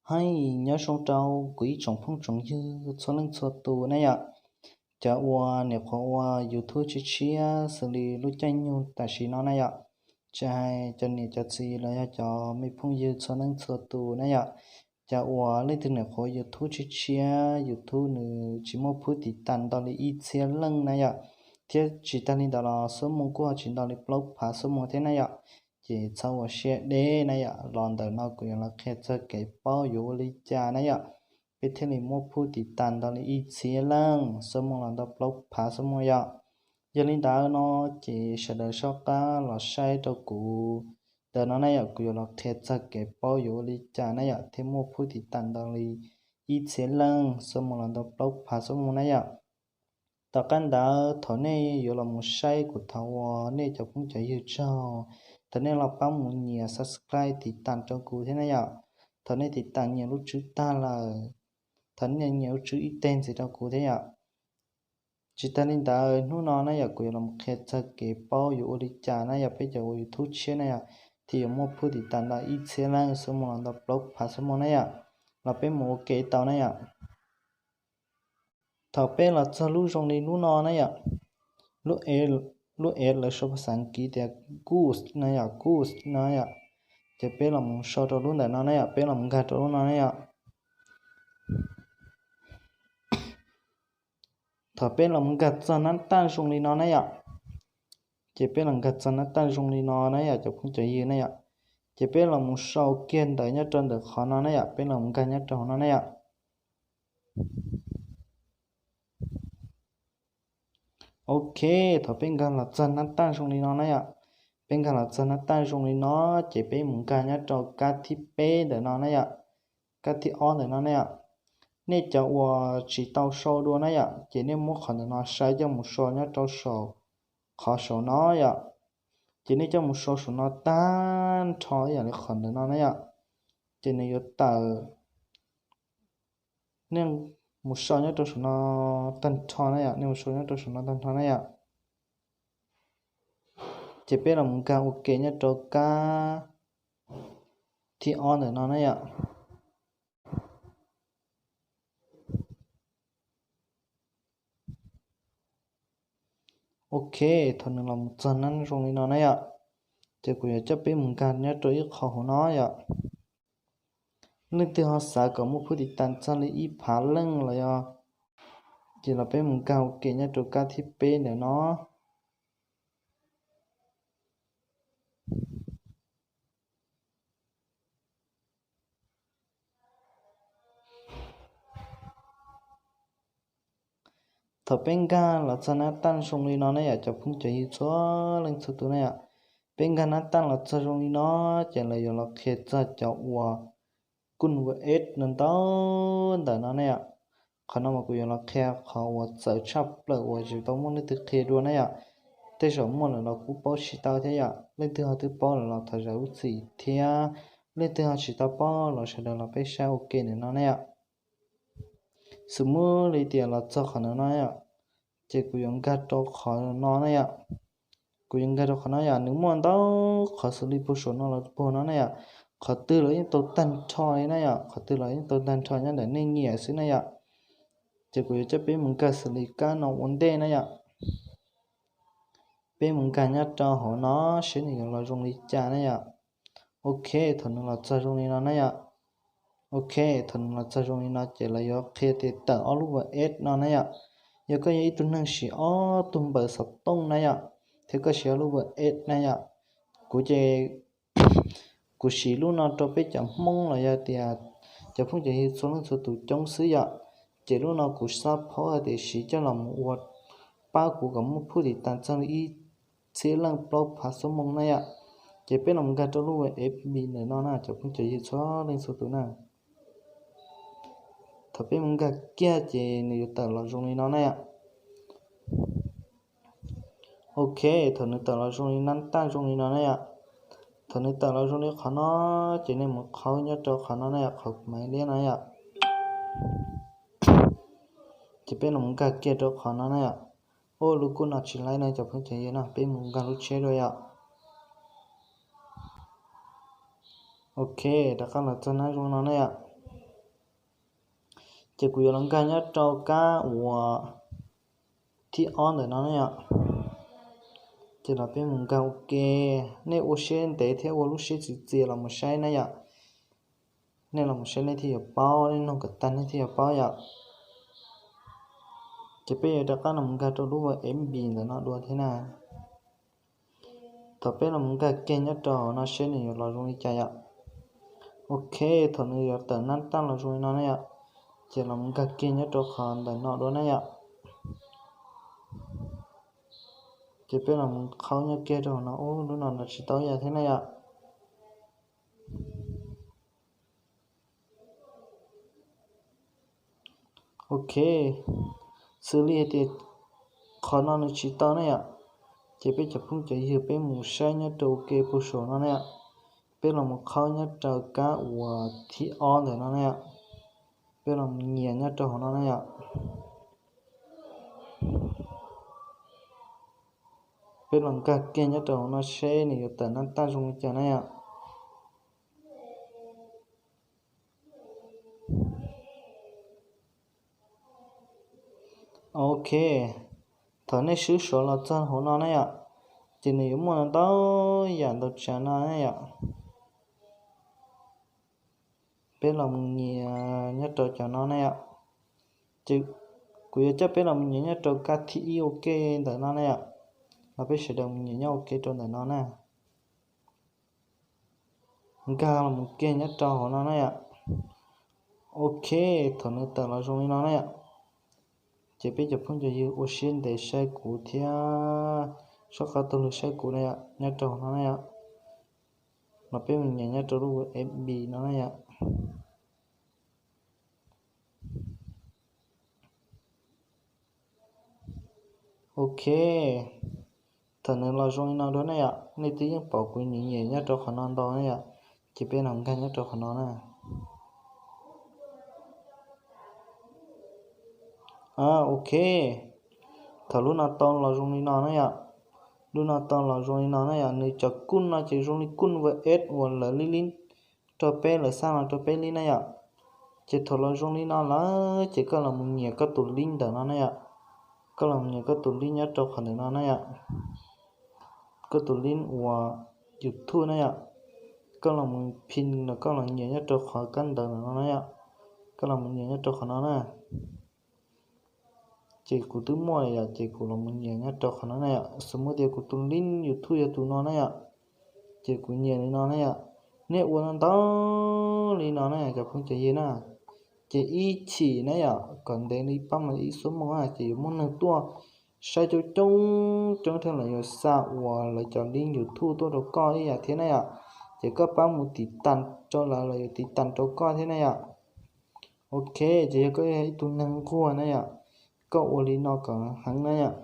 Hais nyob zoo rau kuv ib tsoom phooj tsoom ywg txhua leej txhua tus na yom. Cov uas nyuam qhuav ua YouTube tshiab tshiab xws li lub caij nyoog tam sim no na yom, tsis hais cov niam cov txiv los yog cov me phooj ywg txhua leej txhua tus na yom. Cov uas leej twg nyuam qhuav YouTube tshiab tshiab, YouTube nws tsis muaj phub tiv tas nto li ib txhiab leej na yom, thiab tsis tag li ntawd los xuab moos kuj ho tsis nto li plaub phav xuab moos thiab na yom. Ces txhob ua siab deb na yom, los ntawm no kuv yuav los qhia txog kev paub yuav ua li cas na yom, peb thiaj li muaj phub tiv tas nto li ib txhiab leej xuab moos los ntau plaub phav xuab moos yom. Yog li ntawd no ces sawv daws soj qab los saib rau kuv ntawm no na yom, kuv yuav los qhia txog kev paub yuav ua li cas na yom thiaj muaj phub tiv tas nto li ib txhiab leej xuab moos los ntau plaub phav xuab moos na yom. Tom qab ntawd thaum nej yuav los mus saib kuv thaum uas nej cov phooj cov ywg tsaug, thaum nej los pab mus nyiam subscribe tiv tas rau kuv thiab na yom. Thaum nej tiv tas nyiam lub tswb tag lawm, thaum nej nyiam lub tswb ib teg ntxiv rau kuv thiab yom. Tsis tag li ntawd hnub no na yom, kuv yuav los qhia txog kev paub yuav ua li cas na yom, peb cov ua YouTube tshiab na yom, thiaj yuav muaj phub tiv tas nto ib txhiab leej xuab moos los ntau plaub phav xuab moos na yom. Los peb mus ua ke tau na yom. Thaum peb los txog lub zoo li lub no na yom, lub e, lub e lawv sau phas xas kiv tias Goose no yom, Goose no yom, ces peb los mus sau rau lub ntawm no na yom, peb los mus nkag rau lub no na yom. Thaum peb los mus nkag txog nab taj zoo li no na yom, ces peb los nkag txog nab taj zoo li no na yom, cov phooj cov ywg na yom, ces peb los mus sau kiag ntawv nyob rau ntawm qhov no na yom, peb los mus nkag nyob rau hauv no na yom. Ok, thaum peb nkag los txog nab taj zoo li no na yom, peb nkag los txog nab taj zoo li no, ces peb mus nkag nyob rau kab thib peb ntawm no na yom, kab thib ob ntawm no na yom. Nej cov uas tsis tau sau dua na yom, ces nej muab qhov ntawm no saib coj mus sau nyob rau saum, qhov saum no yom. Ces nej coj mus sau saum no tag nrho ib yam li qhov ntawm no na yom, ces nws yuav tawm, nej mus sau nyob rau saum no tag nrho na yom, nej mus sau nyob rau saum no tag nrho na yom. Ces peb los mus nkag ua ke nyob rau kab thib ob ntawm no na yom. Ok, thaum nws los mus txog nab zoo li no na yom, ces kuv yuav coj peb mus nkag nyob rau ib qho hauv no yom. Leej twg ho xav kom muaj phub tiv tas txog li ib phav leej los yog, ces los peb mus nkag ua ke nyob rau kab thib peb ntawm no. Thaum peb nkag los txog nab taj zoo li no na yom, cov phooj cov ywg txhua leej txhua tus na yom, peb nkag nab taj los txog zoo li no, ces lawv yuav los qhia txog cov uas Google Ads no ntau ntawm no na yom. Qhov no mas kuv yuav los qhia qhov uas txawv tshaj plaws uas tsis tau muaj leej twg qhia dua na yom. Tej zaum muaj lawm los kuj paub tsis tau thiab yom, leej twg ho twb paub lawm los thov zam lub txim thiab, leej twg ho tsis tau paub los sawv daws los peb saib ua ke ntawm no na yom. Xws muab li tias los txog qhov ntawm no yom, ces kuv yuav nkag rau qhov no na yom. Kuv yuav nkag rau qhov no yom, nws muaj ntau qhov xws li puag saum no los puag no na yom. Qhov twg los yeej tau tag nrho li na yom, qhov twg los yeej tau tag nrho, nyob ntawm nej nyiam xwb na yom. Ces kuv yuav coj peb mus nkag xws li kab no ua ntej na yom. Peb mus nkag nyob rau hauv no seb nws yuav los zoo li cas na yom. Ok, thaum nws los txog zoo li no na yom. Ok, thaum nws los txog zoo li no ces lawv yuav qhia tias tawm ob lub word ads no na yom. Yog koj yog ib tug neeg siv ob tug npawb xov tooj na yom, thiab koj siv ob lub word ads na yom, kuv ces kuv siv lub no rau peb cov Hmoob los yog tias cov phooj cov ywg txhua leej txhua tus coob xwb yom. Ces lub no kuv xav pab hais tias siv coj los mus ua pab kuv kom muaj phub tiv tas txog li ib txhiab leej plaub phav xuab moos na yom. Ces peb los nkag rau lub word ads ntawm no na cov phooj cov ywg txhua leej txhua tus na. Thaum peb mus nkag kiag ces nws yuav tawm los zoo li no na yom. Ok, thaum nws tawm los zoo li nab taj zoo li no na yom. Thaum nws tawm los zoo li qhov no, ces nej mus qhaub nyob rau qhov no na yom, qhov kuv mam liab no yom. Ces peb los nkag kiag rau qhov no na yom. Ua lub kub no tsis laib no cov phooj cov ywg no, peb mus nkag lub tshiab dua yom. Ok, rov qab los txog nab zoo no na yom. Ces kuv yuav los nkag nyob rau kab uas thib ob ntawm no ne yom. Ces los peb mus nkag ua ke, nej ua siab ntev thiab ua lub siab txias txias los mus saib na yom. Nej los mus saib nej thiaj yuav paub, nej nug kom tag nej thiaj yuav paub yom. Ces peb yuav rov qab los nkag rau lub F B ntawm no dua thiab na. Thaum peb los nkag kiag nyob rau hauv no seb nws yuav los zoo li cas yom. Ok, thaum nws yuav tawm nab taj los zoo li no ne yom, ces los nkag kiag nyob rau qhov ntawm no dua na yom. Ces peb los qhaub nyob kiag rau hauv no, ub, lub no los tsis tau yam thiab na yom. Ok, xws li hais tias qhov no nws tsis tau ne yom, ces peb cov phooj cov ywg peb mus saib nyob rau ua ke puag saum no ne yom. Peb los mus qhaub nyob rau kab uas thib ob ntawm no ne yom. Peb los mus nyiam nyob rau hauv no ne yom. Peb los nkag kiag nyob rau hauv no seb nws yuav tawm nab taj zoo li cas na yom. Ok, thaum nej swb suav los txog hauv no na yom, ces nws yuav muaj ntau yam ntau tsav no na yom. Peb los mus nyiam nyob rau cov no na yom. Ces kuv yuav coj peb los mus nyiam nyob rau kab thib ib ua ke ntawm no na yom. Los peb sawv daws mus nyiam nyob ua ke rau ntawm no na. Nkag los mus kiag nyob rau hauv no na yom. Ok, thaum nws tawm los zoo li no na yom, ces peb cov phooj cov ywg ua siab ntev saib kuv thiab soj qab taug lw saib kuv na yom, nyob rau hauv no na yom. Los peb mus nyiam nyob rau lub F B no na yom. Ok, thaum nws los zoo li no dua na yom, nej twb yeej pom kuv nyiam nyiam nyob rau qhov no ntau na yom, ces peb los nkag nyob rau qhov no na. Ok, thaum lub no tau los zoo li no na yom, lub no tau los zoo li no na yom, nws cov kuj no ces zoo li kuj V S uas lawv lib lib rau peb, lawv xaj los rau peb li na yom. Ces thaum los zoo li no lawm ces koj los mus nyiam koj tus link ntawm no na yom. Koj los mus nyiam koj tus link nyob rau qhov ntawm no na yom. Koj tus link uas YouTube na yom. Koj los mus pin los koj los nyiam nyob rau qhov kab ntawv ntawm no na yom. Koj los mus nyiam nyob rau qhov no na. Ces kuv twb muaj lawm yom, ces kuv los mus nyiam nyob rau qhov no na yom. Xws li tias kuv tus link YouTube yog tus no na yom, ces kuv nyiam li no na yom. Nej ua ntau li no na yom cov phooj cov ywg na, ces ib chim na yom, kom ntev li pab mas ib xuab moos na ces yuav muaj neeg tuaj saib coob coob coob thiab lawv yuav xa uas lawv cov link YouTube tuaj rau koj ib yam thiab na yom. Ces koj pab mus tiv tas rau lawv, lawv yuav tiv tas rau koj thiab na yom. Ok, ces yog koj yog ib tug neeg nquag na yom, koj ua li no kom heev na yom.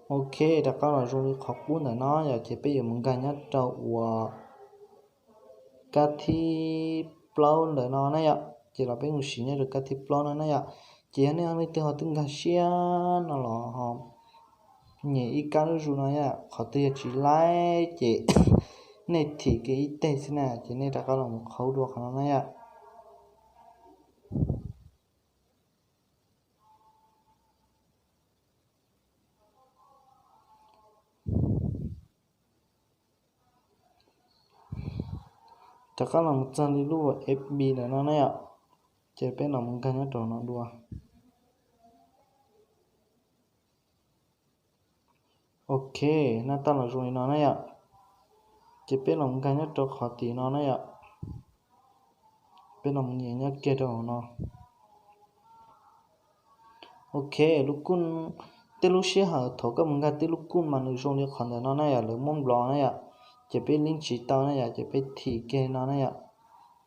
Ok, rov qab los zoo li qhov qub ntawm no yom, ces peb yuav mus nkag nyob rau uas kab thib plaub ntawm no na yom, ces los peb mus sim nyob rau kab thib plaub no na yom. Ces yog nej leej twg ho twb nkag siab no los ho nyiam ib kab zuj zus no yom, qhov twg yog tsis laib ces nej thim kiag ib teg xwb na, ces nej rov qab los mus qhaub dua qhov no na yom. Rov qab los mus txog li lub F B ntawm no na yom, ces peb los mus nkag nyob rau no dua. Ok, nab taj los zoo li no na yom, ces peb los mus nkag nyob rau qhov tim no na yom, peb los mus nyiam nyob kiag rau hauv no. Ok, lub kuj, tej lub sij hawm thaum koj mus nkag tej lub kuj mas nws zoo li qhov ntawm no na yom, lawv muab nplov na yom, ces peb lib tsis tau na yom, ces peb thim kiag no na yom,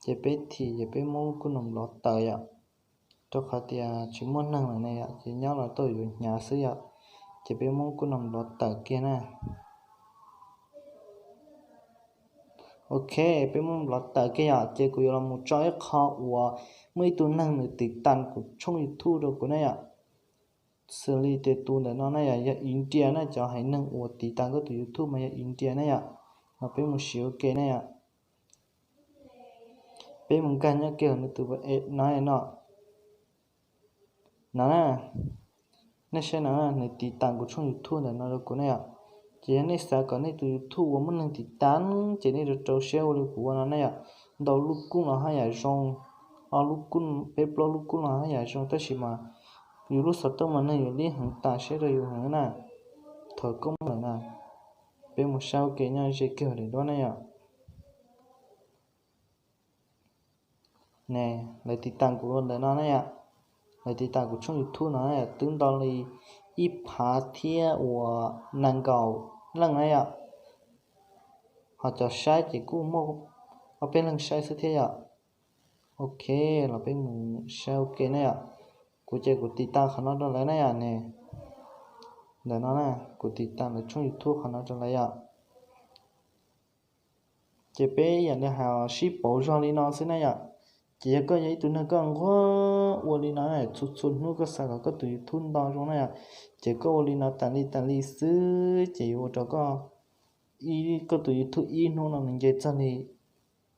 ces peb thim ces peb muab kuj no nplov tawm yom, rau qhov tias tsis muaj neeg lawm ne yom, ces nyob los tuaj yuav hnyav xwb yom, ces peb muab kuj no nplov tawm kiag na. Ok, peb muab nplov tawm kiag yom, ces kuv yuav los mus tso ib qho uas muaj ib tug neeg nws tiv tas kuv tshooj YouTube rau kuv na yom. Xws li tias tus ntawm no na yom, yog India na, cov haiv neeg uas tiv tas koj tus YouTube mas yog India na yom. Los peb mus siv ua ke na yom. Peb mus nkag nyob kiag nws tus no no. No na, nej saib no na, nws tiv tam kuv tshooj YouTube ntawm no rau kuv ne yom. Ces yog nej xav kom nej tus YouTube uas muaj neeg tiv tam, ces nej rau rau siab ua li kuv ua no ne yom. Ntau lub kuj los haj yam zoo, ob lub kuj, peb plaub lub kuj los haj yam zoo, tab sis mas yus lub xov tooj mas neeg yuav li heev tas siab rau yus heev na. Thaum koj muaj lawm na, peb mus saib ua ke nyob ze kiag daim duab ne yom. Ne, lawv tiv tam kuv ntawm no na yom, lawv tiv tam kuv tshooj YouTube no na yom, twb ntau li ib phav thiab uas nees nkaum leej na yom. Ho cov saib ces kuj muaj ob peb leeg saib xwb thiab yom. Ok, los peb mus saib ua ke na yom. Kuv ces kuv tiv tam qhov no rau lawv na yom ne. Ntawm no na, kuv tiv tam lawv tshooj YouTube qhov no rau lawv yom. Ces peb yam li hais sib pauv zog li no xwb na yom. Ces yog koj yog ib tug neeg koj nquag ua li no na, txhua txhua hnub koj xav kom koj tus YouTube nto zoo na yom, ces koj ua li no tas li tas li xwb ces yuav ua rau koj, koj tus YouTube ib hnub no nws nce txog li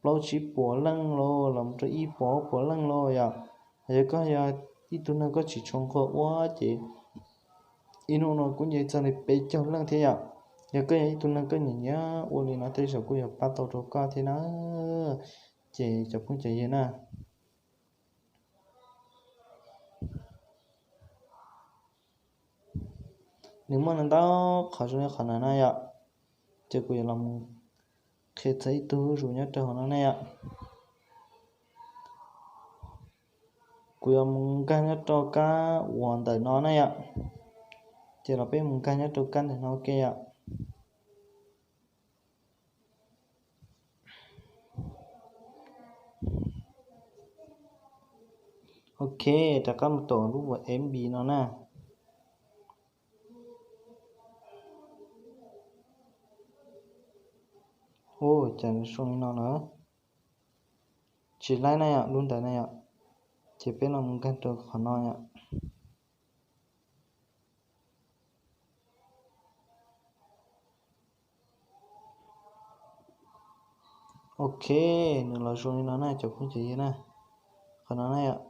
plaub tsib puas leej los los mus rau ib puas ob puas leej los yom. Yog koj yog ib tug neeg koj tsis tshua nquag ua ces ib hnub no kuj nce txog li peb caug leej thiab yom. Yog koj yog ib tug neeg koj nyiam nyiam ua li no tej zaum kuj yuav pab tau rau koj thiab na. Ces cov phooj cov ywg na, nws muaj ntau qhov zoo li qhov no na yom. Ces kuv yuav los qhia txog ib tug zuj zus nyob rau hauv no ne yom. Kuv yuav mus nkag nyob rau kab uas ntawm no na yom. Ces los peb mus nkag nyob rau kab ntawm no ua ke yom. Ok, rov qab mus tom lub uas M B no na. Ua cas zoo li no na. Tsis laib na yom, lub ntawd na yom. Ces peb los mus nkag rau qhov no yom. Ok, nws los zoo li no na cov phooj cov ywg na. Qhov no na yom.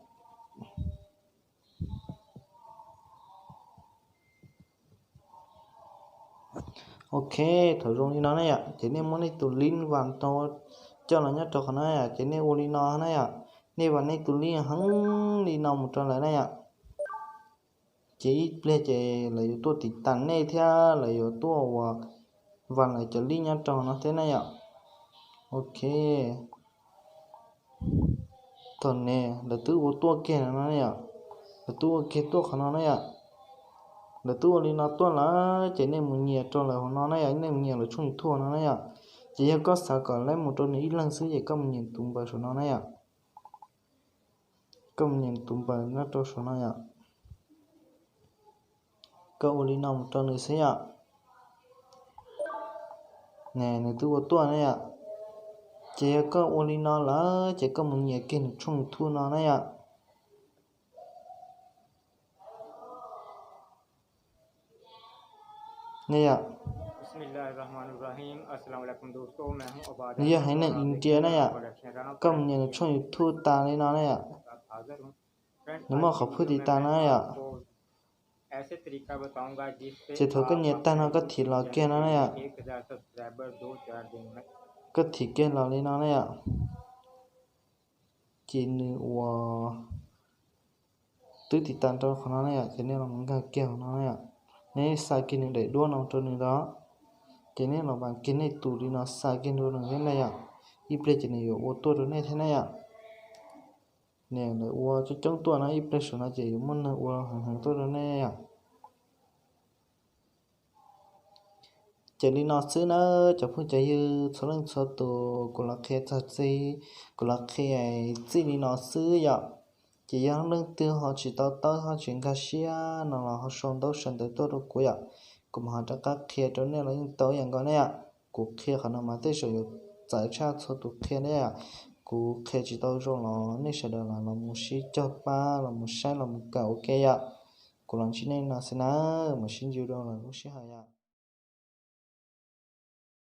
Ok, thaum zoo li no na yom, ces nej muab nej tus link vas rau, coj los nyob rau qhov no yom, ces nej ua li no na yom, nej vas nej tus link heev li no mus rau lawv na yom. Ces ib pliag ces lawv yuav tuaj tiv tam nej thiab lawv yuav tuaj uas vas lawv cov link nyob rau no thiab na yom. Ok. Thaum ne lawv twb ua tuaj kiag no na yom, lawv twb ua kiag tuaj qhov no na yom. Lawv twb ua li no tuaj lawm ces nej mus nyiam rau lawv hauv no na yom, nej mus nyiam lawv tshooj YouTube no na yom. Ces yog koj xav kom lawv mus rau nws ib leeg xwb ces koj mus nyiam tus npaws saum no na yom. Koj mus nyiam tus npaws nyob rau saum no yom. Koj ua li no mus rau nws xwb yom. Ne, nws twb ua tuaj na yom. Ces yog koj ua li no lawm ces koj mus nyiam kiag nws tshooj YouTube no na yom. Ne yom. Nws yog haiv neeg India na yom. Koj mus nyiam nws tshooj YouTube tas li no na yom. Nws muaj qhov phwj tiv tas na yom. Ces thaum koj nyiam tag no koj thim los kiag no na yom. Koj thim kiag los li no na yom. Ces nws uas twb tiv tas rau qhov no na yom, ces nej los nkag kiag hauv no na yom. Nej xa kiag nws daim duab no rau nws ntag. Ces nej los vas kiag nej tus li no xa kiag rau nws thiab na yom. Ib pliag ces nws yuav ua tuaj rau nej thiab na yom. Nws lawv ua coob coob tuaj no ib pliag saum no ces yuav muaj neeg ua heev heev tuaj rau nej yom. Ces li no xwb na cov phooj cov ywg txhua leej txhua tus, kuv los qhia txog txij, kuv los qhia txij li no xwb yom. Ces yog leej twg ho tsis tau tawb ho tsis nkag siab no los ho sau ntaub sau ntawv tuaj rau kuv yom. Kuv mam ho rov qab qhia rau nej los yeej tau ib yam nkaus ne yom. Kuv qhia qhov no mas tej zaum yuav txawv tshaj txhua tus qhia ne yom. Kuv qhia tsis tau zoo los nej sawv daws los los mus sib cog pab los mus saib los mus kawm ua ke yom. Kuv los ntsib nej no xwb na, mam sib ntsib dua lwm lub sij hawm yom.